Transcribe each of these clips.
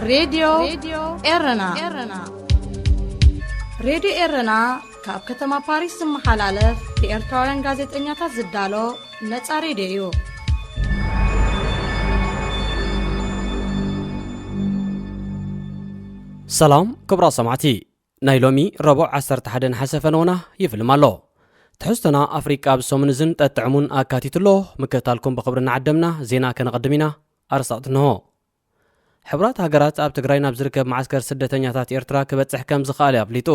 ሬድዮ ኤረና። ሬድዮ ኤረና ካብ ከተማ ፓሪስ ዝመሓላለፍ ብኤርትራውያን ጋዜጠኛታት ዝዳሎ ነጻ ሬድዮ እዩ። ሰላም ክቡራት ሰማዕቲ፣ ናይ ሎሚ ረቡዕ ዓሰርተ ሓደ ነሓሰ ፈነወና ይፍልም ኣሎ። ትሕዝቶና ኣፍሪቃ ኣብ ሰሙን እዝን ጠጥዕሙን ኣካቲቱ ኣሎ። ምክትታልኩም ብኽብሪ እናዓደምና ዜና ከነቐድም ኢና። ኣርስታት እንሆ። ሕቡራት ሃገራት ኣብ ትግራይ ናብ ዝርከብ መዓስከር ስደተኛታት ኤርትራ ክበጽሕ ከም ዝኸኣለ ኣፍሊጡ።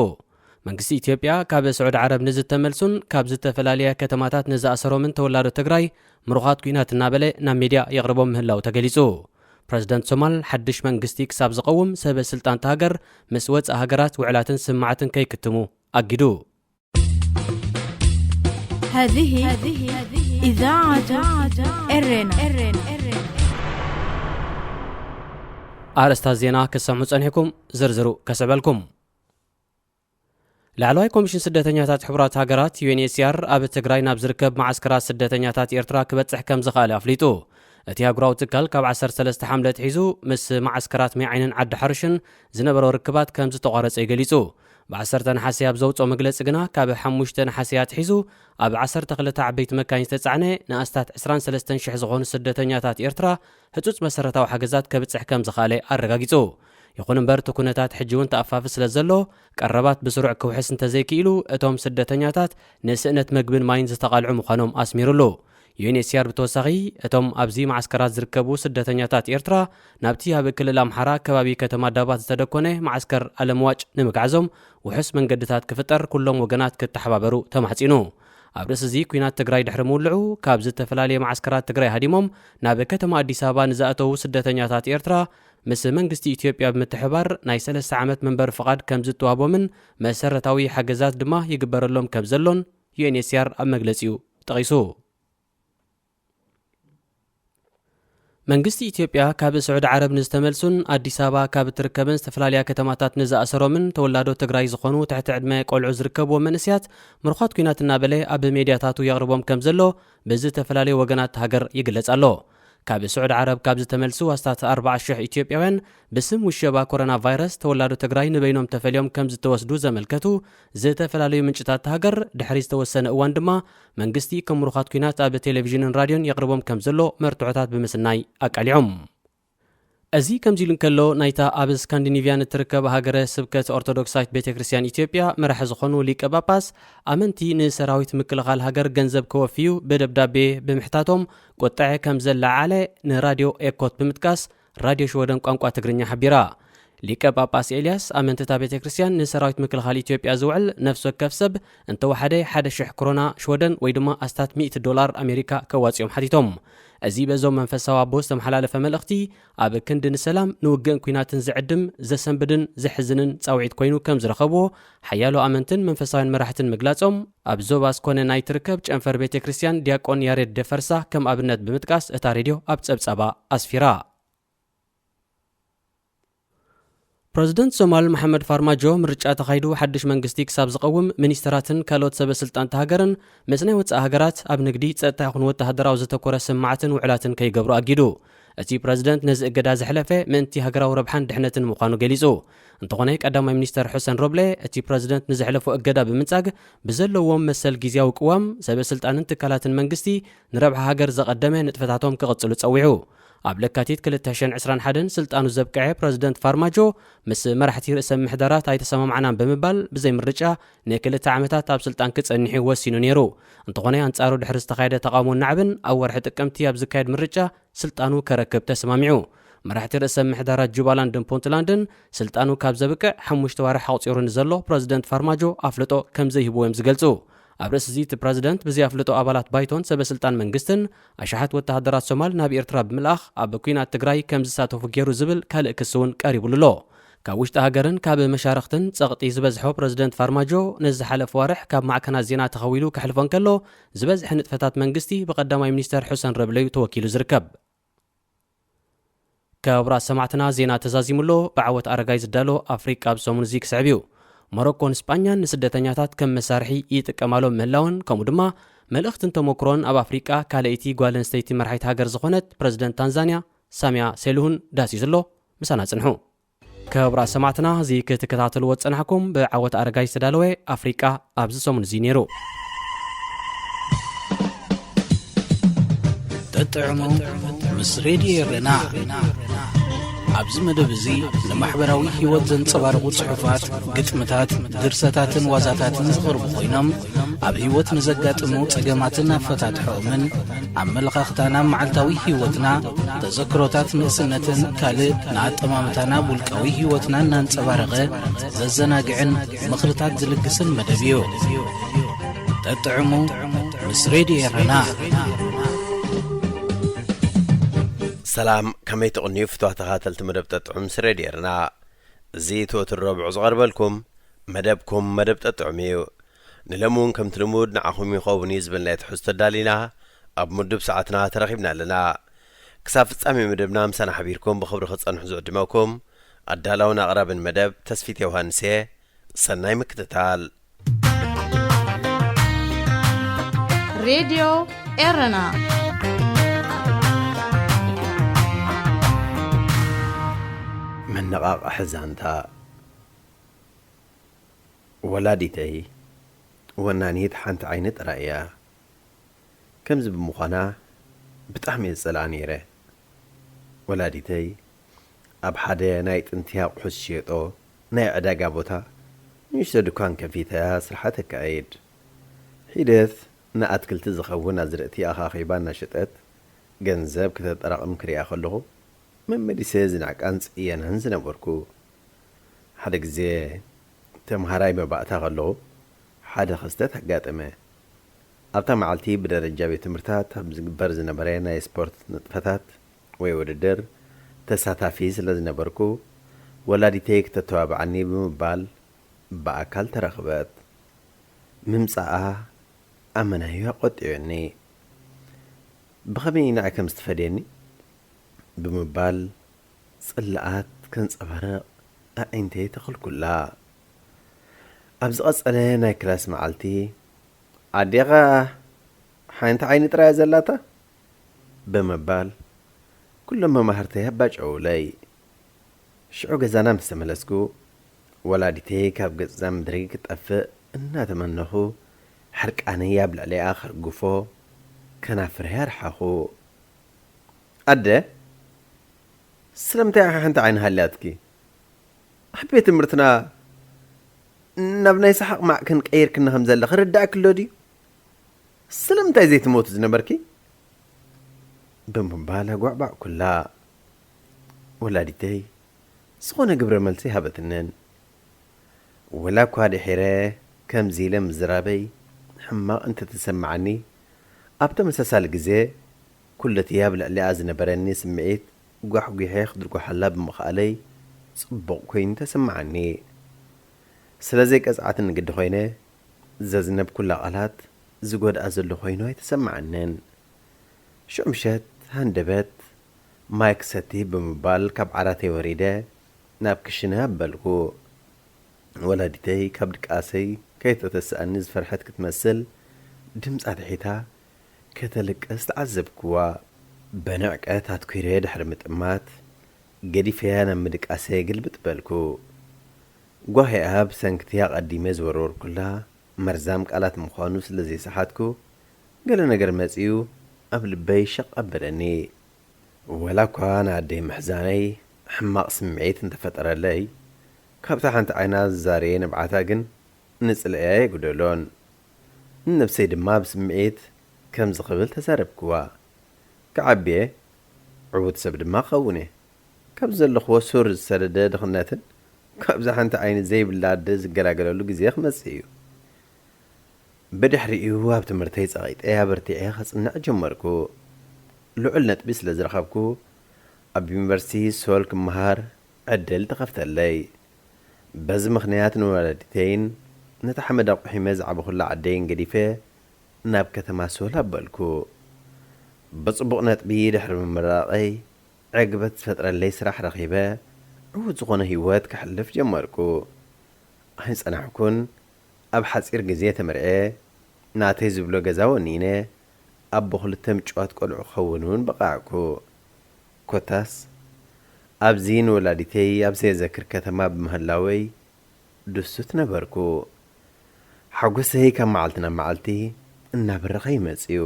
መንግስቲ ኢትዮጵያ ካብ ስዑዲ ዓረብ ንዝተመልሱን ካብ ዝተፈላለያ ከተማታት ንዝኣሰሮምን ተወላዶ ትግራይ ምሩኻት ኲናት እናበለ ናብ ሚድያ የቕርቦም ምህላው ተገሊጹ። ፕረዚደንት ሶማል ሓድሽ መንግስቲ ክሳብ ዝቐውም ሰበ ስልጣን እታ ሃገር ምስ ወጻኢ ሃገራት ውዕላትን ስምማዓትን ከይክትሙ ኣጊዱ። هذه إذاعة إرنا. ኣርእስታት ዜና ክሰምዑ ጸኒሕኩም፣ ዝርዝሩ ከስዕበልኩም። ላዕለዋይ ኮሚሽን ስደተኛታት ሕቡራት ሃገራት፣ ዩ ኤን ኤች ሲ ኣር፣ ኣብ ትግራይ ናብ ዝርከብ መዓስከራት ስደተኛታት ኤርትራ ክበጽሕ ከም ዝኸኣለ ኣፍሊጡ። እቲ ኣህጉራዊ ትካል ካብ ዓሰርተ ሰለስተ ሓምለ ኣትሒዙ ምስ መዓስከራት ማይ ዓይንን ዓዲ ሓርሽን ዝነበሮ ርክባት ከም ዝተቋረጸ እዩ ገሊጹ። ብ ዓሰርተ ነሓሰ ኣብ ዘውጽኦ መግለጺ ግና፣ ካብ ሓሙሽተ ነሓሰ ኣትሒዙ ኣብ ዓሰርተ ክልተ ዓበይቲ መካይን ዝተጻዕነ ንኣስታት ዕስራን ሰለስተን ሽሕ ዝኾኑ ስደተኛታት ኤርትራ ህጹጽ መሰረታዊ ሓገዛት ከብጽሕ ከም ዝኸኣለ ኣረጋጊጹ። ይኹን እምበር፣ እቲ ኩነታት ሕጂ እውን ተኣፋፊ ስለ ዘሎ፣ ቀረባት ብስሩዕ ክውሕስ እንተዘይክኢሉ፣ እቶም ስደተኛታት ንስእነት መግብን ማይን ዝተቓልዑ ምዃኖም ኣስሚሩሉ። ዩ ኤን ኤች ሲ ኣር ብተወሳኺ፣ እቶም ኣብዚ መዓስከራት ዝርከቡ ስደተኛታት ኤርትራ ናብቲ ኣብ ክልል ኣምሓራ ከባቢ ከተማ ዳባት ዝተደኮነ መዓስከር ኣለምዋጭ ንምግዓዞም ውሑስ መንገድታት ክፍጠር ኩሎም ወገናት ክተሓባበሩ ተማሕጺኑ። ኣብ ርእሲ እዚ፣ ኲናት ትግራይ ድሕሪ ምውልዑ፣ ካብ ዝተፈላለየ መዓስከራት ትግራይ ሃዲሞም ናብ ከተማ ኣዲስ ኣበባ ንዝኣተዉ ስደተኛታት ኤርትራ፣ ምስ መንግስቲ ኢትዮጵያ ብምትሕባር ናይ ሰለስተ ዓመት መንበሪ ፍቓድ ከም ዝተዋህቦምን መሰረታዊ ሓገዛት ድማ ይግበረሎም ከም ዘሎን ዩ ኤን ኤች ሲ ኣር ኣብ መግለጺኡ ጠቒሱ። መንግስቲ ኢትዮጵያ ካብ ስዑዲ ዓረብ ንዝተመልሱን ኣዲስ ኣበባ ካብ እትርከበን ዝተፈላለያ ከተማታት ንዝኣሰሮምን ተወላዶ ትግራይ ዝኾኑ ትሕቲ ዕድመ ቆልዑ ዝርከብዎም መንእሰያት ምሩኻት ኲናት እናበለ ኣብ ሜድያታቱ የቕርቦም ከም ዘሎ ብዝተፈላለዩ ወገናት ሃገር ይግለጽ ኣሎ። ካብ ስዑዲ ዓረብ ካብ ዝተመልሱ ኣስታት ኣርባዓ ሽሕ ኢትዮጵያውያን ብስም ውሸባ ኮሮና ቫይረስ ተወላዶ ትግራይ ንበይኖም ተፈልዮም ከም ዝተወስዱ ዘመልከቱ ዝተፈላለዩ ምንጭታት ሃገር፣ ድሕሪ ዝተወሰነ እዋን ድማ መንግስቲ ከም ምሩኻት ኲናት ኣብ ቴሌቪዥንን ራድዮን የቕርቦም ከም ዘሎ መርትዖታት ብምስናይ ኣቃሊዖም። እዚ ከምዚ ኢሉ እንከሎ፣ ናይታ ኣብ ስካንዲኒቭያን እትርከብ ሃገረ ስብከት ኦርቶዶክሳዊት ቤተ ክርስቲያን ኢትዮጵያ መራሒ ዝኾኑ ሊቀ ጳጳስ፣ ኣመንቲ ንሰራዊት ምክልኻል ሃገር ገንዘብ ከወፍዩ ብደብዳቤ ብምሕታቶም ቁጥዐ ከም ዘለዓለ ንራድዮ ኤኮት ብምጥቃስ፣ ራድዮ ሽወደን ቋንቋ ትግርኛ ሓቢራ። ሊቀ ጳጳስ ኤልያስ፣ ኣመንቲ እታ ቤተ ክርስቲያን ንሰራዊት ምክልኻል ኢትዮጵያ ዝውዕል ነፍሲ ወከፍ ሰብ እንተወሓደ ሓደ ሽሕ ክሮና ሽወደን ወይ ድማ ኣስታት ሚእቲ ዶላር ኣሜሪካ ከዋጽኦም ሓቲቶም። እዚ በዞም መንፈሳዊ ኣቦ ዝተመሓላለፈ መልእኽቲ፣ ኣብ ክንዲ ንሰላም፣ ንውግእን ኲናትን ዝዕድም፣ ዘሰንብድን ዘሕዝንን ጻውዒት ኮይኑ ከም ዝረኸብዎ ሓያሎ ኣመንትን መንፈሳውያን መራሕትን ምግላጾም፣ ኣብ ዞባ ስኮነ ናይ ትርከብ ጨንፈር ቤተ ክርስቲያን ዲያቆን ያሬድ ደፈርሳ ከም ኣብነት ብምጥቃስ እታ ሬድዮ ኣብ ጸብጻባ ኣስፊራ። ፕረዚደንት ሶማል መሓመድ ፋርማጆ፣ ምርጫ ተኻይዱ ሓድሽ መንግስቲ ክሳብ ዝቐውም፣ ሚኒስተራትን ካልኦት ሰበ ስልጣን እታ ሃገርን ምስ ናይ ወጻኢ ሃገራት ኣብ ንግዲ፣ ጸጥታ ይኹን ወተሃደራዊ ዘተኮረ ስምማዓትን ውዕላትን ከይገብሩ ኣጊዱ። እቲ ፕረዚደንት ነዚ እገዳ ዘሕለፈ ምእንቲ ሃገራዊ ረብሓን ድሕነትን ምዃኑ ገሊጹ። እንተኾነ፣ ቀዳማይ ሚኒስተር ሑሰን ሮብለ፣ እቲ ፕረዚደንት ንዘሕለፎ እገዳ ብምንጻግ፣ ብዘለዎም መሰል ግዝያዊ ቅዋም፣ ሰበ ስልጣንን ትካላትን መንግስቲ ንረብሓ ሃገር ዘቐደመ ንጥፈታቶም ክቕጽሉ ጸዊዑ። ኣብ ለካቲት ክልተ ሽሕን ዕስራን ሓደን ስልጣኑ ዘብቅዐ ፕረዚደንት ፋርማጆ፣ ምስ መራሕቲ ርእሰ ምምሕዳራት ኣይተሰማማዕናን ብምባል፣ ብዘይ ምርጫ ንክልተ ዓመታት ኣብ ስልጣን ክጸንሕ እዩ ወሲኑ ነይሩ። እንተኾነ፣ ኣንጻሩ ድሕሪ ዝተኻየደ ተቓውሞን ናዕብን፣ ኣብ ወርሒ ጥቅምቲ ኣብ ዝካየድ ምርጫ ስልጣኑ ከረክብ ተሰማሚዑ። መራሕቲ ርእሰ ምምሕዳራት ጁባላንድን ፑንትላንድን፣ ስልጣኑ ካብ ዘብቅዕ ሓሙሽተ ዋርሕ ኣቑጺሩ ንዘሎ ፕረዚደንት ፋርማጆ ኣፍልጦ ከም ዘይህብዎ እዮም ዝገልጹ። ኣብ ርእሲ እዚ፣ እቲ ፕረዚደንት ብዘይ ኣፍልጦ ኣባላት ባይቶን ሰበ ስልጣን መንግስትን፣ ኣሽሓት ወተሃደራት ሶማል ናብ ኤርትራ ብምልኣኽ ኣብ ኲናት ትግራይ ከም ዝሳተፉ ገይሩ ዝብል ካልእ ክሲ እውን ቀሪቡሉ ኣሎ። ካብ ውሽጢ ሃገርን ካብ መሻርኽትን ጸቕጢ ዝበዝሖ ፕረዚደንት ፋርማጆ፣ ነዚ ዝሓለፈ ዋርሕ ካብ ማዕከናት ዜና ተኸዊሉ ከሕልፎ እንከሎ፣ ዝበዝሐ ንጥፈታት መንግስቲ ብቀዳማይ ሚኒስተር ሑሰን ረብለ እዩ ተወኪሉ ዝርከብ። ክቡራት ሰማዕትና፣ ዜና ተዛዚሙ ኣሎ። ብዓወት ኣረጋይ ዝዳሎ ኣፍሪቃ ኣብ ሰሙን እዚ ክስዕብ እዩ። ሞሮኮን ስጳኛን ንስደተኛታት ከም መሳርሒ ይጥቀማሎም ምህላወን፣ ከምኡ ድማ መልእኽትን ተሞክሮን ኣብ ኣፍሪቃ ካልኣይቲ ጓል ኣንስተይቲ መራሒት ሃገር ዝኾነት ፕረዚደንት ታንዛንያ ሳሚያ ሴሉሁን ዳሲሱ ኣሎ። ምሳና ጽንሑ። ክቡራት ሰማዕትና፣ እዚ ክትከታተልዎ ዝጸናሕኩም ብዓወት ኣረጋይ ዝተዳለወ ኣፍሪቃ ኣብዚ ሰሙን እዚ ነይሩ። ጠጥዕሙ ምስ ሬድዮ ኤረና። ኣብዚ መደብ እዚ ንማሕበራዊ ህይወት ዘንጸባርቑ ጽሑፋት፣ ግጥምታት፣ ድርሰታትን ዋዛታትን ዝቐርቡ ኮይኖም፣ ኣብ ህይወት ንዘጋጥሙ ጸገማትን ኣፈታትሖኦምን፣ ኣመለኻኽታና፣ መዓልታዊ ህይወትና፣ ተዘክሮታት ንእስነትን ካልእ ንኣጠማምታና ኣብ ውልቃዊ ህይወትና እናንጸባረቐ ዘዘናግዕን ምኽርታት ዝልግስን መደብ እዩ። ጠጥዕሙ ምስ ሬድዮ ኤረና። ሰላም፣ ከመይ ትቕንዩ ፍትዋ ተኸታተልቲ መደብ ጠጥዑም ምስ ሬድዮ ኤረና? እዚ እቲ ወትሩ ረቡዕ ዝቐርበልኩም መደብኩም መደብ ጠጥዑም እዩ። ንሎሚ እውን ከምቲ ልሙድ ንዓኹም ይኸውን እዩ ዝበልናዮ ትሕዝቶ ኣዳሊና ኣብ ምዱብ ሰዓትና ተረኺብና ኣለና። ክሳብ ፍጻሜ መደብና ምሳና ሓቢርኩም ብኽብሪ ክትጸንሑ ዝዕድመኩም ኣዳላውን ኣቕራብን መደብ ተስፊት ዮሃንስ እየ። ሰናይ ምክትታል። ሬድዮ ኤረና። መነቓቕሒ ዛንታ። ወላዲተይ ወናኒት ሓንቲ ዓይኒ ጥራይ እያ። ከምዚ ብምዃና ብጣዕሚ እየ ዝጸልኣ ነይረ። ወላዲተይ ኣብ ሓደ ናይ ጥንቲ ኣቑሑት ዝሽየጦ ናይ ዕዳጋ ቦታ ንእሽቶ ድኳን ከፊታ እያ ስርሓ ተካይድ። ሒደት ንኣትክልቲ ዝኸውን ኣዝርእቲ ኣኻኺባ እናሸጠት ገንዘብ ከተጠራቕም ክሪኣ ከለኹ መመሊሰ ዝንዕቃን ጽየናን ዝነበርኩ። ሓደ ግዜ ተምሃራይ መባእታ ከለኹ ሓደ ክስተት ኣጋጠመ። ኣብታ መዓልቲ ብደረጃ ቤት ትምህርታት ኣብ ዝግበር ዝነበረ ናይ ስፖርት ንጥፈታት ወይ ውድድር ተሳታፊ ስለ ዝነበርኩ፣ ወላዲተይ ክተተባብዓኒ ብምባል ብኣካል ተረኽበት። ምምጻኣ ኣመናዩ ኣቖጢዑኒ። ብኸመይ ንዓይ ከም ዝትፈድየኒ ብምባል ጽልኣት ከንጸባርቕ ኣዒንተይ ተኸልኩላ። ኣብ ዝቐጸለ ናይ ክላስ መዓልቲ፣ "ኣዴኻ ሓንቲ ዓይኒ ጥራይ እያ ዘላታ?" ብምባል ኩሎም መማህርተይ ኣባጨውለይ። ሽዑ ገዛና ምስ ተመለስኩ፣ ወላዲተይ ካብ ገጽ እዛ ምድሪ ክጠፍእ እናተመነኹ፣ ሕርቃነይ ኣብ ልዕሊኣ ከርግፎ ከናፍረይ ኣርሓኹ። ኣደ፣ ስለምንታይ ኢኻ ሓንቲ ዓይኒ ሃልያትኪ? ኣብ ቤት ትምህርትና ናብ ናይ ሰሓቕ ማዕከን ቀይርክኒ ከም ዘለኺ ርዳእኪ ኣሎ ድዩ? ስለምንታይ ዘይትሞቲ ዝነበርኪ? ብምባል ኣጓዕባዕኩላ። ወላዲተይ ዝኾነ ግብረ መልሲ ሃበትንን። ወላ እኳ ድሒረ ከምዚ ኢለ ምዝራበይ ሕማቕ እንተተሰማዓኒ፣ ኣብ ተመሳሳሊ ግዜ ኩሉቲ ኣብ ልዕሊኣ ዝነበረኒ ስምዒት ጓሕጒሐ ክድርጉሓላ ብምኽኣለይ ጽቡቕ ኮይኑ ተሰማዓኒ። ስለ ዘይቀጽዓትኒ ግዲ ኮይነ፣ ዘዝነብኩላ ቃላት ዝጎድኣ ዘሎ ኮይኑ ኣይተሰማዓንን። ሽዑ ምሸት ሃንደበት፣ "ማይ ክሰቲ" ብምባል ካብ ዓራተይ ወሪደ ናብ ክሽነ ኣበልኩ። ወላዲተይ ካብ ድቃሰይ ከይተተስኣኒ ዝፈርሐት ክትመስል ድምጻ ትሒታ ከተልቅስ ተዓዘብክዋ። ብንዕቀት ኣትኲረ ድሕሪ ምጥማት፣ ገዲፈያ ናብ ምድቃሰ ግልብጥ በልኩ። ጓሂኣ ብሰንክቲ ኣቐዲመ ዝወርወርኩላ መርዛም ቃላት ምዃኑ ስለ ዘይሰሓትኩ፣ ገለ ነገር መጺኡ ኣብ ልበይ ሸቕ ኣበለኒ። ወላ እኳ ንኣደይ ምሕዛነይ ሕማቕ ስምዒት እንተፈጠረለይ፣ ካብታ ሓንቲ ዓይና ዝዛረየ ንብዓታ ግን ንጽልእያ የጉደሎን። ንነብሰይ ድማ ብስምዒት ከምዚ ክብል ተዛረብክዋ፣ "ክዓቢ እየ፣ ዕዉት ሰብ ድማ ክኸውን እየ። ካብ ዘለኽዎ ሱር ዝሰደደ ድኽነትን ካብዛ ሓንቲ ዓይኒ ዘይብላ ኣደ ዝገላገለሉ ግዜ ክመጽእ እዩ። ብድሕሪኡ ኣብ ትምህርተይ ጸቒጠ ኣበርቲዐ ከጽንዕ ጀመርኩ። ልዑል ነጥቢ ስለ ዝረኸብኩ፣ ኣብ ዩኒቨርሲቲ ሶል ክመሃር ዕድል ተኸፍተለይ። በዚ ምኽንያት ንወላዲተይን ነታ ሓመድ ኣቑሒመ ዝዓበኹላ ዓደይን ገዲፈ ናብ ከተማ ሶል ኣበልኩ። ብጽቡቕ ነጥቢ ድሕሪ ምምራቐይ፣ ዕግበት ዝፈጥረለይ ስራሕ ረኺበ፣ ዕዉት ዝኾነ ህይወት ከሕልፍ ጀመርኩ። ኣይጸናሕኩን፣ ኣብ ሓጺር ግዜ ተመርዕየ፣ ናተይ ዝብሎ ገዛ ወኒነ፣ ኣቦ ክልተ ምጭዋት ቆልዑ ክኸውን እውን በቓዕኩ። ኮታስ፣ ኣብዚ ንወላዲተይ ኣብ ዘየዘክር ከተማ ብምህላወይ ድሱት ነበርኩ። ሓጎሰይ ካብ መዓልቲ ናብ መዓልቲ እናበረኸ እዩ መጺኡ።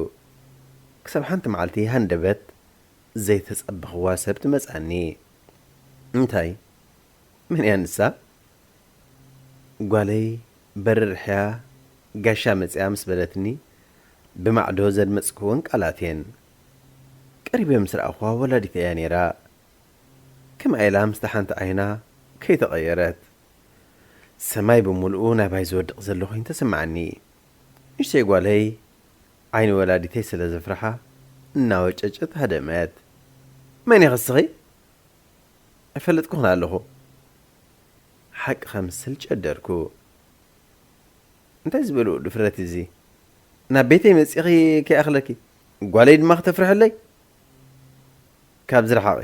ክሳብ ሓንቲ መዓልቲ ሃንደበት ዘይተጸበኽዋ ሰብ ትመጽኣኒ። እንታይ? መን እያ ንሳ? ጓለይ በሪ ርሕያ ጋሻ መጺኣ ምስ በለትኒ፣ ብማዕዶ ዘድመጽክወን ቃላት እየን። ቀሪበ ምስ ረኣኹዋ ወላዲተይ እያ ነይራ። ከምኣ ኢላ ምስታ ሓንቲ ዓይና ከይተቐየረት፣ ሰማይ ብምሉኡ ናባይ ዝወድቕ ዘሎ ኮይኑ ተሰማዓኒ። ንእሽተይ ጓለይ ዓይኒ ወላዲተይ ስለ ዘፍርሓ እናወጨጨት ሃደመት። "መን ኢኺ እስኺ?" "ኣይፈለጥኩኽን ኣለኹ።" ሓቂ ከምስል ጨደርኩ። "እንታይ ዝበልኡ ድፍረት እዚ? ናብ ቤተይ መጺኺ ከይኣኽለኪ፣ ጓለይ ድማ ክተፍርሕለይ? ካብዚ ርሓቒ፣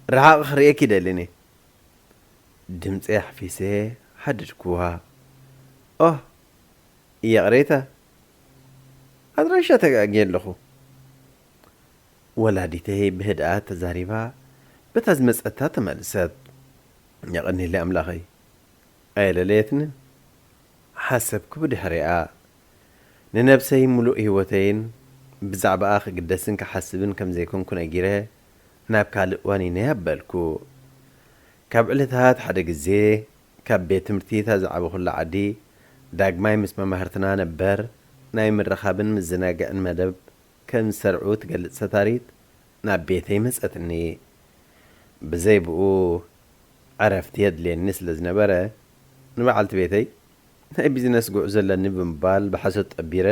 ርሓቒ ክርእየኪ ይደልን እየ።" ድምፀይ ኣሕፊሰ ሃደድኩዋ። "ኦህ፣ ይቕሬታ፣ ኣድራሻ ተጋግየ ኣለኹ።" ወላዲተይ ብህድኣት ተዛሪባ፣ በታ ዝመጸታ ተመልሰት። "የቐንየለይ ኣምላኸይ፣ ኣየለለየትንን ሓሰብኩ ብድሕሪኣ። ንነብሰይ ምሉእ ህይወተይን ብዛዕባኣ ክግደስን ክሓስብን ከም ዘይኮንኩ ነጊረ፣ ናብ ካልእ ዋኒነያ ኣበልኩ። ካብ ዕለታት ሓደ ግዜ፣ ካብ ቤት ትምህርቲ እታ ዝዓበኹላ ዓዲ፣ ዳግማይ ምስ መማህርትና ነበር ናይ ምርኻብን ምዝናግዕን መደብ ከም ዝሰርዑ ትገልጽ ሰታሪት ናብ ቤተይ መጸትኒ። ብዘይ ብኡ ዕረፍቲ የድልየኒ ስለ ዝነበረ፣ ንበዓልቲ ቤተይ ናይ ቢዝነስ ጉዕዞ ኣለኒ ብምባል ብሓሶት ጠቢረ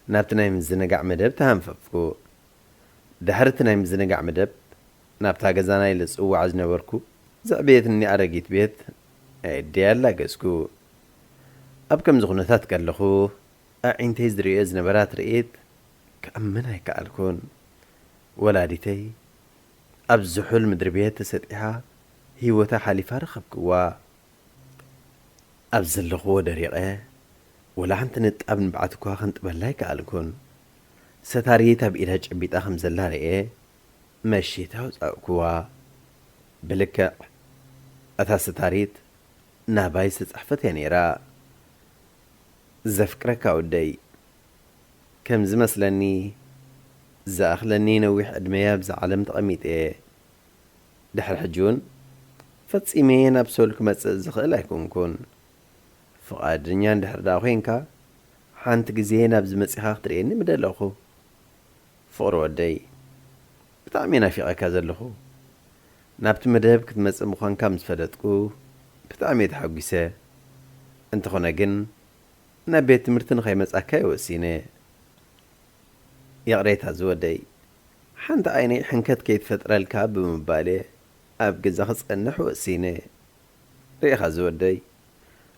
ናብቲ ናይ ምዝንጋዕ መደብ ተሃንፈፍኩ። ድሕሪ እቲ ናይ ምዝንጋዕ መደብ፣ ናብታ ገዛና ኢለ ዝጽዋዕ ዝነበርኩ ዘዕበየትኒ ኣረጊት ቤት ናይ ኣደይ ኣላገጽኩ። ኣብ ከምዚ ኩነታት ከለኹ፣ ኣዒንተይ ዝርእዮ ዝነበራ ትርኢት ክኣምን ኣይከኣልኩን። ወላዲተይ ኣብ ዝሑል ምድሪ ቤት ተሰጢሓ ህይወታ ሓሊፋ ረኸብክዋ። ኣብ ዘለኽዎ ደሪቐ፣ ወላ ሓንቲ ንጣብ ንብዓት እኳ ከንጥበላ ኣይከኣልኩን። ሰታሪት ኣብ ኢዳ ጨቢጣ ከም ዘላ ርእየ፣ መሺተ ኣውጻእክዋ። ብልክዕ እታ ሰታሪት ናባይ ዝተጻሕፈት እያ ነይራ። "ዘፍቅረካ ወደይ፣ ከም ዝመስለኒ ዝኣኽለኒ ነዊሕ ዕድመ እየ ኣብዛ ዓለም ተቐሚጠ እየ። ድሕሪ ሕጂ እውን ፈጺመ ናብ ሶል ክመጽእ ዝኽእል ኣይኮንኩን። ፍቓደኛ እንድሕር ደኣ ኮይንካ፣ ሓንቲ ግዜ ናብዚ መጺኻ ክትርእየኒ ምደለኹ። ፍቕሪ ወደይ፣ ብጣዕሚ እየ ናፊቐካ ዘለኹ። ናብቲ መደብ ክትመጽእ ምዃንካ ምስ ፈለጥኩ ብጣዕሚ እየ ተሓጒሰ። እንተኾነ ግን፣ ናብ ቤት ትምህርቲ ንኸይመጻካ እየ ወሲነ። ይቕሬታ ዝወደይ፣ ሓንቲ ዓይነይ ሕንከት ከይትፈጥረልካ ብምባል እየ ኣብ ገዛ ክጸንሕ ወሲነ። ርኢኻ ዝወደይ፣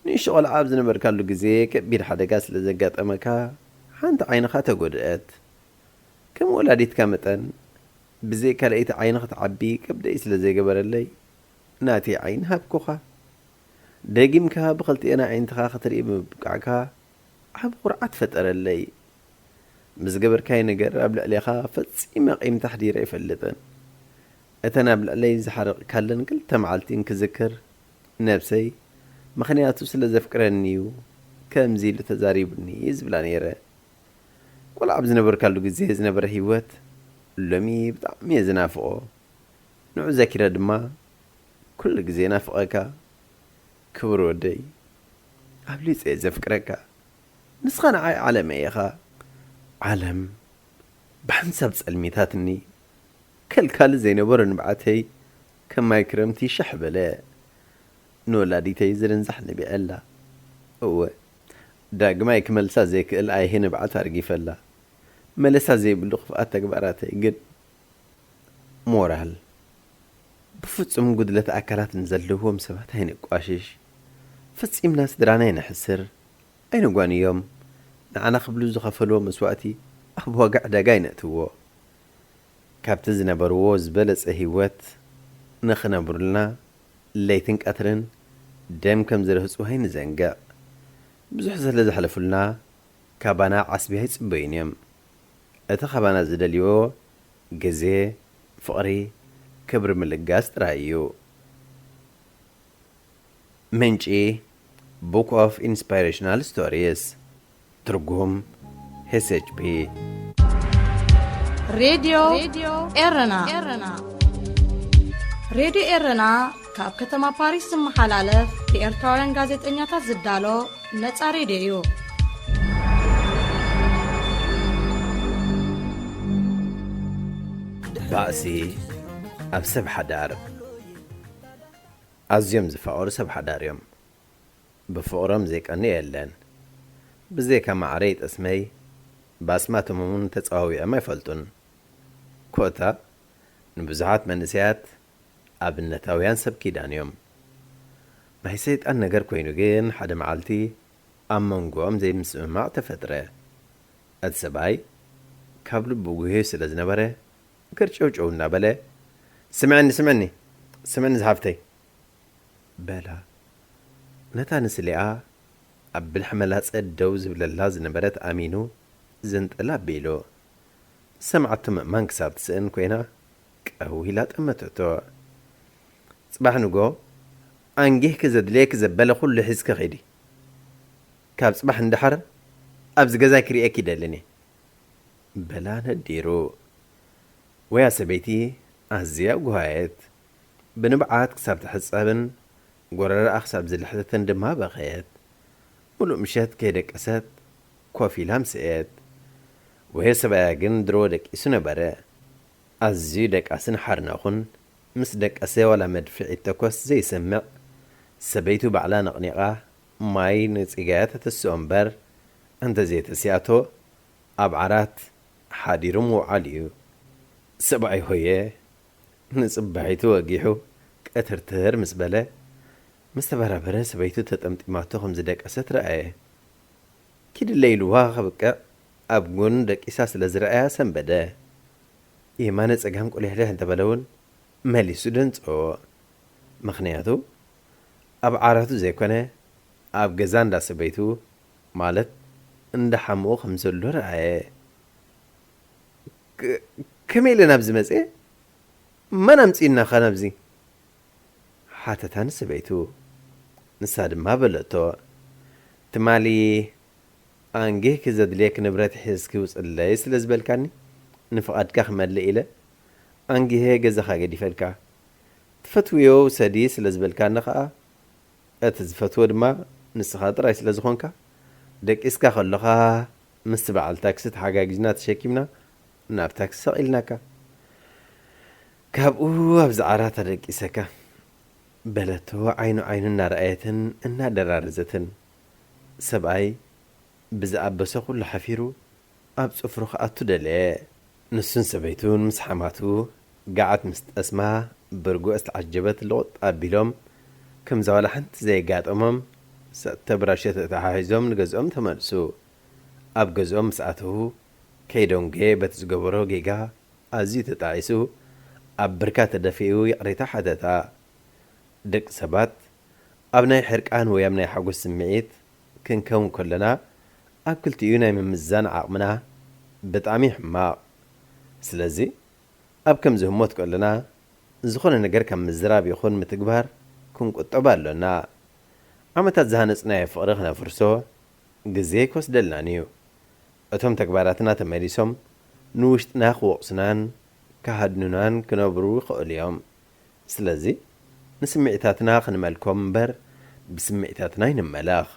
ንእሽቶ ቆልዓ ኣብ ዝነበርካሉ ግዜ ከቢድ ሓደጋ ስለ ዘጋጠመካ፣ ሓንቲ ዓይንኻ ተጎድአት። ከም ወላዲትካ መጠን፣ ብዘይ ካልኣይቲ ዓይኒ ክትዓቢ ከብደይ ስለ ዘይገበረለይ፣ ናተይ ዓይኒ ሃብኩኻ። ደጊምካ ብኽልቲኤን ኣዒንትኻ ክትርኢ ብምብቃዕካ፣ ዓቢ ኩርዓት ፈጠረለይ። ምስ ገበርካይ ነገር ኣብ ልዕሌኻ ፈጺመ ቂም ተሕዲረ ኣይፈልጥን። እተን ኣብ ልዕለይ ዝሓረቕካለን ክልተ መዓልቲ እንክዝክር፣ ነብሰይ፣ ምኽንያቱ ስለ ዘፍቅረኒ እዩ ከምዚ ኢሉ ተዛሪቡኒ ዝብላ ነይረ። ቆልዓ ኣብ ዝነበርካሉ ግዜ ዝነበረ ህይወት ሎሚ ብጣዕሚ እየ ዝናፍቖ። ንዑ ዘኪረ ድማ ኩሉ ግዜ ናፍቐካ። ክቡር ወደይ፣ ኣብሊጸ እየ ዘፍቅረካ። ንስኻ ንዓይ ዓለመይ ኢኻ። ዓለም ብሓንሳብ ጸልሚታትኒ። ከልካሊ ዘይነበሮ ንብዓተይ ከም ማይ ክረምቲ ሻሕ በለ። ንወላዲተይ ዝርንዛሕ ነቢዐላ። እወ፣ ዳግማይ ክመልሳ ዘይክእል ኣይሄ ንብዓት ኣርጊፈላ። መለሳ ዘይብሉ ክፍኣት ተግባራተይ ግን ሞራል። ብፍጹም ጉድለት ኣካላት ንዘለዎም ሰባት ኣይነቋሽሽ። ፈጺምና ስድራና ኣይነሕስር፣ ኣይነጓንዮም። ንዓና ክብሉ ዝኸፈልዎ መስዋእቲ ኣብ ዋጋ ዕዳጋ ኣይነእትዎ። ካብቲ ዝነበርዎ ዝበለጸ ህይወት ንኽነብሩልና ለይትን ቀትርን ደም ከም ዝረህጹ ኣይንዘንግዕ። ብዙሕ ስለ ዘሕለፉልና ካባና ዓስቢ ኣይጽበዩን እዮም። እቲ ካባና ዝደልይዎ ግዜ፣ ፍቕሪ፣ ክብሪ ምልጋስ ጥራይ እዩ። ምንጪ Book of Inspirational Stories፣ ትርጉም ኤስ ኤች ፒ። ሬድዮ ኤረና። ሬድዮ ኤረና ካብ ከተማ ፓሪስ ዝመሓላለፍ ብኤርትራውያን ጋዜጠኛታት ዝዳሎ ነጻ ሬድዮ እዩ። ባእሲ ኣብ ሰብ ሓዳር። ኣዝዮም ዝፋቐሩ ሰብ ሓዳር እዮም። ብፍቕሮም ዘይቀንእ የለን። ብዘይካ ማዕረይ ጠስመይ ባስማቶም እውን ተጸዋዊዖም ኣይፈልጡን። ኮታ ንብዙሓት መንእሰያት ኣብነታውያን ሰብ ኪዳን እዮም። ናይ ሰይጣን ነገር ኮይኑ ግን ሓደ መዓልቲ ኣብ መንጎኦም ዘይምስምማዕ ተፈጥረ። እቲ ሰብኣይ ካብ ልቡ ጉህዩ ስለ ዝነበረ ግርጭውጭው እናበለ፣ "ስምዕኒ፣ ስምዕኒ፣ ስምዕኒ ዝሓፍተይ" በላ። ነታ ንስሊኣ ኣብ ብልሒ መላጸ ደው ዝብለላ ዝነበረት ኣሚኑ ዝንጥል ኣቢሉ። ሰምዓቶ ምእማን ክሳብ ትስእን ኮይና ቀው ኢላ ጠመተቶ። ጽባሕ ንጎ ኣንጊህኪ ዘድልየኪ ዘበለ ኩሉ ሒዝኪ ኺዲ። ካብ ጽባሕ ንደሓር ኣብዚ ገዛይ ክርእየኪ ይደልን እየ በላ ነዲሩ። ወያ ሰበይቲ ኣዝያ ጉሃየት። ብንብዓት ክሳብ ትሕጸብን ጎረረኣ ክሳብ ዝልሕተተን ድማ በኸየት። ሙሉእ ምሸት ከይደቀሰት ኮፍ ኢላ ምስኤት። ወሄ ሰብኣያ ግን ድሮ ደቂሱ ነበረ። ኣዝዩ ደቃስን ሓርነኹን ምስ ደቀሰ ዋላ መድፍዒ ተኮስ ዘይሰምዕ፣ ሰበይቱ ባዕላ ነቕኒቓ ማይ ንጺጋያ ተተስኦ እምበር እንተዘይተሲኣቶ ኣብ ዓራት ሓዲሩ ምውዓል እዩ። ሰብኣይ ሆየ ንጽባሒቱ ወጊሑ ቅትርትር ምስ በለ፣ ምስ ተበራበረ ሰበይቱ ተጠምጢማቶ ከም ዝደቀሰት ረኣየ። ኪድለ ኢልዋ ከብቅዕ ኣብ ጎኑ ደቂሳ ስለ ዝረኣያ ሰንበደ። የማነ ጸጋም ቁሊሕሊሕ እንተበለ እውን መሊሱ ደንጸዎ። ምኽንያቱ ኣብ ዓራቱ ዘይኮነ ኣብ ገዛ እንዳ ሰበይቱ ማለት እንዳ ሓሙኡ ከም ዘሎ ረኣየ። "ከ-፣ ከመይ ኢለ ናብዚ መጽየ? መን ኣምጺኡናኻ ናብዚ?" ሓተታ ንሰበይቱ። ንሳ ድማ በለቶ፣ "ትማሊ ኣንጊህኪ ዘድልየኪ ንብረት ሒዝኪ ውጽለይ ስለ ዝበልካኒ፣ ንፍቓድካ ክመልእ ኢለ ኣንጊሀ ገዛኻ ገዲፈልካ። ትፈትውዮ ውሰዲ ስለ ዝበልካኒ ኸኣ፣ እቲ ዝፈትዎ ድማ ንስኻ ጥራይ ስለ ዝኾንካ፣ ደቂስካ ከሎኻ ምስቲ በዓል ታክሲ ተሓጋጊዝና ተሸኪምና ናብ ታክሲ ሰቒልናካ። ካብኡ ኣብዚ ዓራት ኣደቂሰካ" በለቶ ዓይኑ ዓይኑ እናረኣየትን እናደራረዘትን። ሰብኣይ ብዝኣበሶ ኩሉ ሓፊሩ ኣብ ጽፍሩ ክኣቱ ደለየ። ንሱን ሰበይቱን ምስ ሓማቱ ገዓት ምስ ጠስማ ብርጉእ ዝተዓጀበት ልቑጥ ኣቢሎም ከምዛ ዋላ ሓንቲ ዘየጋጠሞም ሰጥተ ብራሸ ተተሓሒዞም ንገዝኦም ተመልሱ። ኣብ ገዝኦም ምስ ኣተዉ ከይደንጎየ በቲ ዝገበሮ ጌጋ ኣዝዩ ተጣዒሱ ኣብ ብርካ ተደፊኡ ይቕሬታ ሓተታ። ደቂ ሰባት ኣብ ናይ ሕርቃን ወይ ኣብ ናይ ሓጎስ ስምዒት ክንከውን ከለና ኣብ ክልቲኡ ናይ ምምዝዛን ዓቕምና ብጣዕሚ እዩ ሕማቕ። ስለዚ ኣብ ከምዚ ህሞት ከለና ዝኾነ ነገር ካብ ምዝራብ ይኹን ምትግባር ክንቁጠብ ኣሎና። ዓመታት ዝሃነጽናዮ ፍቕሪ ክነፍርሶ ግዜ ኣይክወስደልናን እዩ። እቶም ተግባራትና ተመሊሶም ንውሽጥና ክወቕሱናን ክሃድኑናን ክነብሩ ይኽእሉ እዮም። ስለዚ ንስምዒታትና ክንመልኮም እምበር ብስምዒታትና ኣይንመለኽ።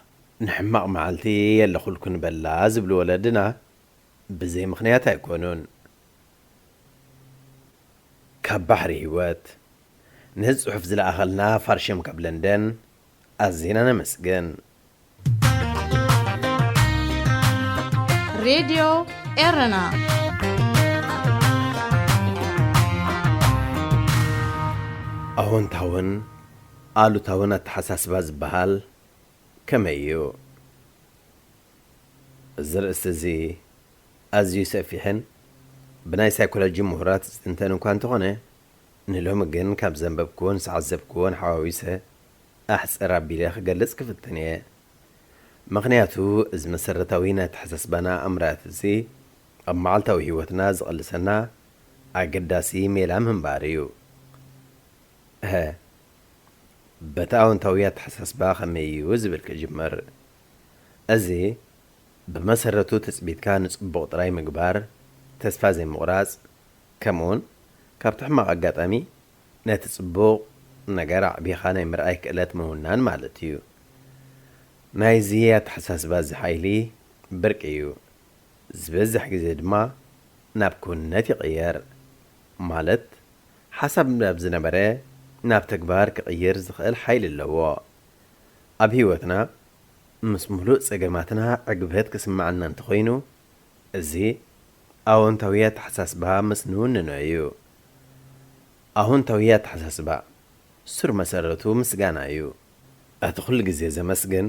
ንሕማቕ መዓልቲ የለኹልኩን በላ ዝብሉ ወለድና ብዘይ ምኽንያት ኣይኮኑን። ካብ ባሕሪ ህይወት ነዚ ጽሑፍ ዝለኣኸልና ፋርሸም ካብ ለንደን ኣዚና ነመስግን። ሬድዮ ኤረና። ኣወንታውን ኣሉታውን ኣተሓሳስባ ዝበሃል ከመይ እዩ? እዚ ርእስቲ እዚ ኣዝዩ ሰፊሕን ብናይ ሳይኮሎጂ ምሁራት ዝትንተን እኳ እንተኾነ፣ ንሎሚ ግን ካብ ዘንበብክዎን ዝዓዘብክዎን ሓዋዊሰ ኣሕጽር ኣቢለ ክገልጽ ክፍትን እየ። ምኽንያቱ እዚ መሰረታዊ ናይ ኣተሓሳስባና ኣምራት እዚ ኣብ መዓልታዊ ህይወትና ዝቐልሰና ኣገዳሲ ሜላ ምንባር እዩ። ሀ፣ በቲ ኣወንታዊ ኣተሓሳስባ ከመይ እዩ ዝብል ክጅምር። እዚ ብመሰረቱ ትጽቢትካ ንጽቡቕ ጥራይ ምግባር፣ ተስፋ ዘይምቑራጽ፣ ከምኡውን ካብቲ ሕማቕ ኣጋጣሚ ነቲ ጽቡቕ ነገር ኣዕቢኻ ናይ ምርኣይ ክእለት ምውናን ማለት እዩ። ናይዚ ኣተሓሳስባ እዚ ሓይሊ ብርቂ እዩ። ዝበዝሕ ግዜ ድማ ናብ ክውንነት ይቕየር። ማለት ሓሳብ ናብ ዝነበረ ናብ ተግባር ክቕይር ዝኽእል ሓይሊ ኣለዎ። ኣብ ህይወትና ምስ ምሉእ ጸገማትና ዕግበት ክስምዓና እንተኾይኑ፣ እዚ ኣወንታዊ ኣተሓሳስባ ምስ ንውንኖ እዩ። ኣወንታዊ ኣተሓሳስባ ሱር መሰረቱ ምስጋና እዩ። እቲ ኩሉ ግዜ ዘመስግን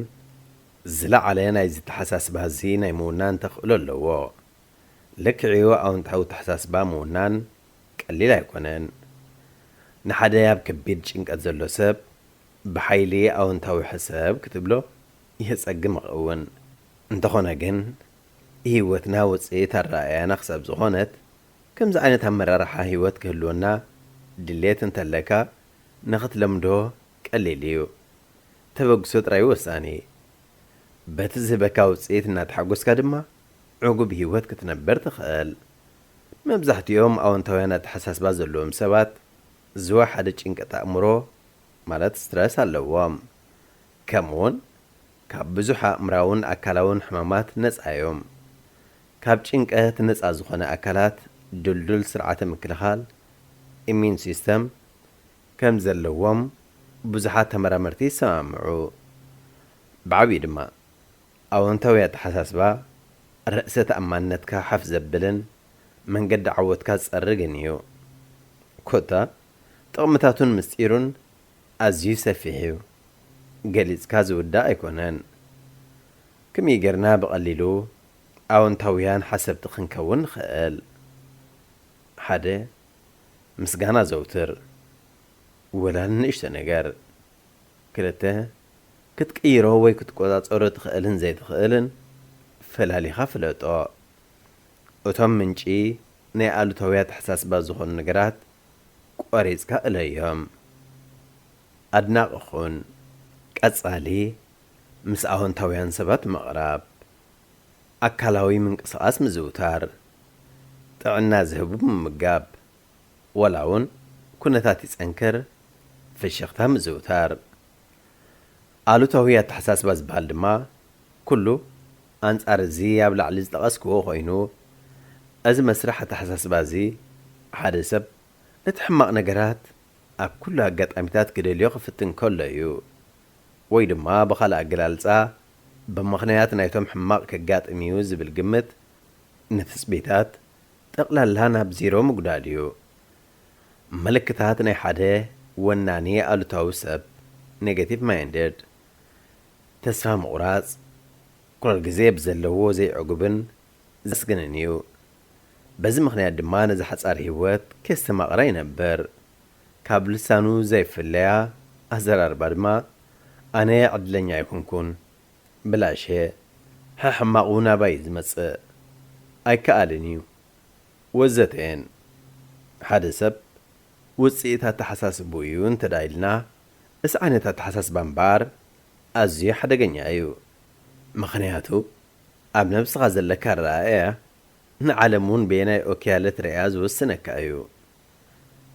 ዝለዓለ ናይዚ ኣተሓሳስባ እዚ ናይ ምውናን ተኽእሎ ኣለዎ። ልክዕዮ ኣወንታዊ ኣተሓሳስባ ምውናን ቀሊል ኣይኮነን። ንሓደ ኣብ ከቢድ ጭንቀት ዘሎ ሰብ ብሓይሊ ኣወንታዊ ሕሰብ ክትብሎ የጸግም ይኸውን። እንተኾነ ግን ህይወትና ውጽኢት ኣረኣእያና ክሳብ ዝኾነት ከምዚ ዓይነት ኣመራርሓ ህይወት ክህልወና ድሌት እንተለካ ንኽትለምዶ ቀሊል እዩ። ተበግሶ ጥራይ ወሳኒ። በቲ ዝህበካ ውጽኢት እናተሓጎስካ ድማ ዕጉብ ህይወት ክትነብር ትኽእል። መብዛሕትኦም ኣወንታውያን ኣተሓሳስባ ዘለዎም ሰባት ዝወሓደ ጭንቀት ኣእምሮ ማለት ስትረስ ኣለዎም። ከምኡውን ካብ ብዙሕ ኣእምራውን ኣካላውን ሕማማት ነጻ እዮም። ካብ ጭንቀት ነጻ ዝኾነ ኣካላት ድልዱል ስርዓተ ምክልኻል፣ ኢሚዩን ሲስተም፣ ከም ዘለዎም ብዙሓት ተመራመርቲ ይሰማምዑ። ብዓብዩ ድማ ኣወንታዊ ኣተሓሳስባ ርእሰ ተኣማንነትካ ሓፍ ዘብልን መንገዲ ዓወትካ ዝጸርግን እዩ። ኮታ ጥቕምታቱን ምስጢሩን ኣዝዩ ሰፊሕ እዩ። ገሊጽካ ዝውዳእ ኣይኮነን። ከመይ ጌርና ብቐሊሉ ኣወንታውያን ሓሰብቲ ክንከውን ንኽእል? ሓደ፣ ምስጋና ዘውትር፣ ወላ ንእሽቶ ነገር። ክልተ፣ ክትቅይሮ ወይ ክትቆጻጸሮ ትኽእልን ዘይትኽእልን ፈላሊኻ ፍለጦ። እቶም ምንጪ ናይ ኣሉታዊ ኣተሓሳስባ ዝኾኑ ነገራት ቆሪጽካ እለዮም። ኣድናቒ ኹን። ቀጻሊ፣ ምስ ኣወንታውያን ሰባት ምቕራብ። ኣካላዊ ምንቅስቓስ ምዝውታር። ጥዕና ዝህቡ ምምጋብ። ወላ እውን ኩነታት ይጸንክር፣ ፍሽኽታ ምዝውታር። ኣሉታዊ ኣተሓሳስባ ዝበሃል ድማ ኩሉ ኣንጻር እዚ ኣብ ላዕሊ ዝጠቐስክዎ ኮይኑ፣ እዚ መስርሕ ኣተሓሳስባ እዚ ሓደ ሰብ ነቲ ሕማቕ ነገራት ኣብ ኩሉ ኣጋጣሚታት ክደልዮ ክፍትን ከሎ እዩ። ወይ ድማ ብኻልእ ኣገላልጻ፣ ብምኽንያት ናይቶም ሕማቕ ከጋጥም እዩ ዝብል ግምት ንትጽቢታት ጠቕላላ ናብ ዜሮ ምጉዳል እዩ። ምልክታት ናይ ሓደ ወናኒ ኣሉታዊ ሰብ፣ ኔጋቲቭ ማይንድድ፣ ተስፋ ምቑራጽ፣ ኩሉ ግዜ ብዘለዎ ዘይዕጉብን ዘስግንን እዩ። በዚ ምኽንያት ድማ ነዚ ሓጻር ህይወት ከየስተማቕረ ይነብር። ካብ ልሳኑ ዘይፍለያ ኣዘራርባ ድማ፣ ኣነ ዕድለኛ ኣይኮንኩን፣ ብላሸ፣ ሕሕማቕ እውን ኣባይ እዩ ዝመጽእ፣ ኣይከኣልን እዩ፣ ወዘተ እየን። ሓደ ሰብ ውጽኢት ኣተሓሳስብኡ እዩ እንተ ደኣ ኢልና፣ እዚ ዓይነት ኣተሓሳስባ እምበኣር ኣዝዩ ሓደገኛ እዩ። ምኽንያቱ፣ ኣብ ነብስኻ ዘለካ ኣረኣእያ ንዓለም እውን በየናይ ኦክያለ ትርእያ ዝውስነካ እዩ።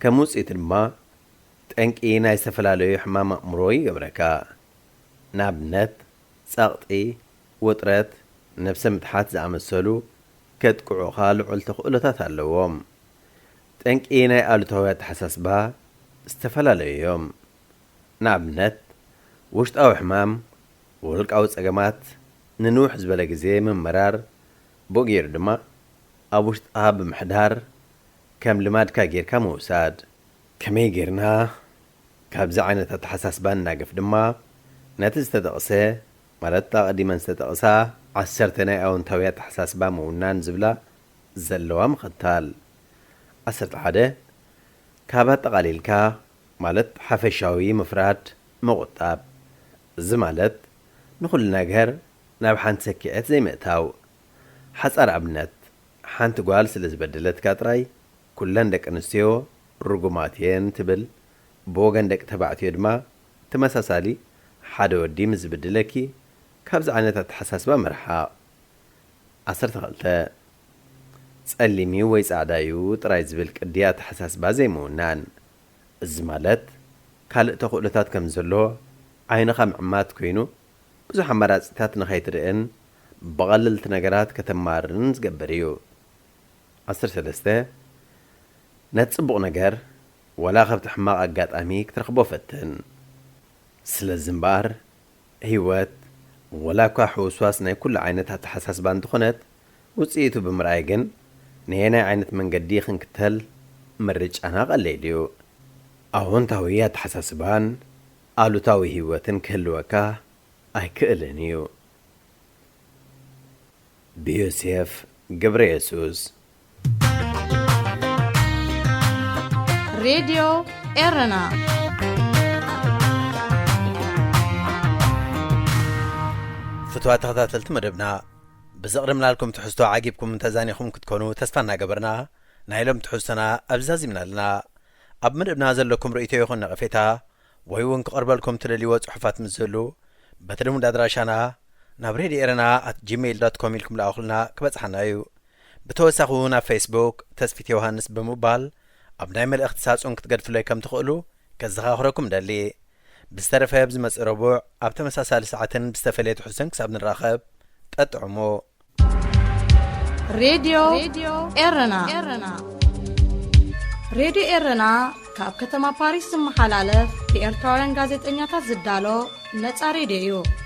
ከም ውጽኢቱ ድማ፣ ጠንቂ ናይ ዝተፈላለዩ ሕማም ኣእምሮ ይገብረካ። ንኣብነት፣ ጸቕጢ፣ ውጥረት፣ ነብሰ ምትሓት ዝኣመሰሉ ከጥቅዑኻ ልዑል ተኽእሎታት ኣለዎም። ጠንቂ ናይ ኣሉታዊ ኣተሓሳስባ ዝተፈላለዩ እዮም። ንኣብነት፣ ውሽጣዊ ሕማም፣ ውልቃዊ ጸገማት፣ ንንውሕ ዝበለ ግዜ ምምራር፣ ብኡ ገይሩ ድማ ኣብ ውሽጥኻ ብምሕዳር፣ ከም ልማድካ ጌርካ ምውሳድ። ከመይ ጌርና ካብዚ ዓይነት ኣተሓሳስባ ንናገፍ ድማ፣ ነቲ ዝተጠቕሰ፣ ማለት ኣቐዲመን ዝተጠቕሳ ዓሰርተ ናይ ኣወንታዊ ኣተሓሳስባ ምውናን ዝብላ ዘለዋ ምኽታል። ዓሰርተ ሓደ፣ ካብ ኣጠቓሊልካ፣ ማለት ሓፈሻዊ ምፍራድ ምቑጣብ። እዚ ማለት ንኹሉ ነገር ናብ ሓንቲ ሰኪዐት ዘይምእታው። ሓጻር ኣብነት፣ ሓንቲ ጓል ስለ ዝበደለትካ ጥራይ ኩለን ደቂ ኣንስትዮ ርጉማት እየን ትብል ብወገን ደቂ ተባዕትዮ ድማ ተመሳሳሊ ሓደ ወዲ ምስ ዝብድለኪ ካብዚ ዓይነት ኣተሓሳስባ ምርሓቕ። ዓሰርተ ክልተ ጸሊም እዩ ወይ ጻዕዳ እዩ ጥራይ ዝብል ቅዲ ኣተሓሳስባ ዘይምውናን። እዚ ማለት ካልእ ተኽእሎታት ከም ዘሎ ዓይንኻ ምዕማት ኮይኑ ብዙሕ ኣማራጺታት ንኸይትርእን ብቐለልቲ ነገራት ከተማርርን ዝገብር እዩ። ዓሰርተ ሰለስተ ነቲ ጽቡቕ ነገር ወላ ካብቲ ሕማቕ ኣጋጣሚ ክትረኽቦ ፈትን። ስለዚ እምበኣር ህይወት ወላ እኳ ሕውስዋስ ናይ ኩሉ ዓይነት ኣተሓሳስባ እንተኾነት ውጽኢቱ ብምርኣይ ግን ነየናይ ዓይነት መንገዲ ክንክተል ምርጫና ቀሊል እዩ። ኣዎንታዊ ኣተሓሳስባን ኣሉታዊ ህይወትን ክህልወካ ኣይክእልን እዩ። ብዮሴፍ ገብረ የሱስ። ሬድዮ ኤረና። ፍትዋ ተኸታተልቲ መደብና፣ ብዘቕርብናልኩም ትሕዝቶ ዓጊብኩም እንተዛኒኹም ክትኮኑ ተስፋ እናገበርና፣ ናይ ሎም ትሕዝቶና ኣብዛዚምና ኣለና። ኣብ መደብና ዘለኩም ርእይቶ ይኹን ነቐፌታ ወይ እውን ክቐርበልኩም ትደልይዎ ጽሑፋት ምስ ዝህሉ፣ በቲ ልሙድ ኣድራሻና ናብ ሬድዮ ኤረና ኣት ጂሜይል ዶት ኮም ኢልኩም ለኣኹልና ክበጽሓና እዩ። ብተወሳኺ እውን ኣብ ፌስቡክ ተስፊት ዮሃንስ ብምባል ኣብ ናይ መልእኽቲ ሳጹን ክትገድፍለይ ከም ትኽእሉ ከዘኻኽረኩም ደሊ። ብዝተረፈ ብዝመጽእ ረቡዕ ኣብ ተመሳሳሊ ሰዓትን ብዝተፈለየ ትሕዝቶን ክሳብ ንራኸብ ጠጥዕሙ። ሬድዮ ኤረና። ሬድዮ ኤረና ካብ ከተማ ፓሪስ ዝመሓላለፍ ብኤርትራውያን ጋዜጠኛታት ዝዳሎ ነጻ ሬድዮ እዩ።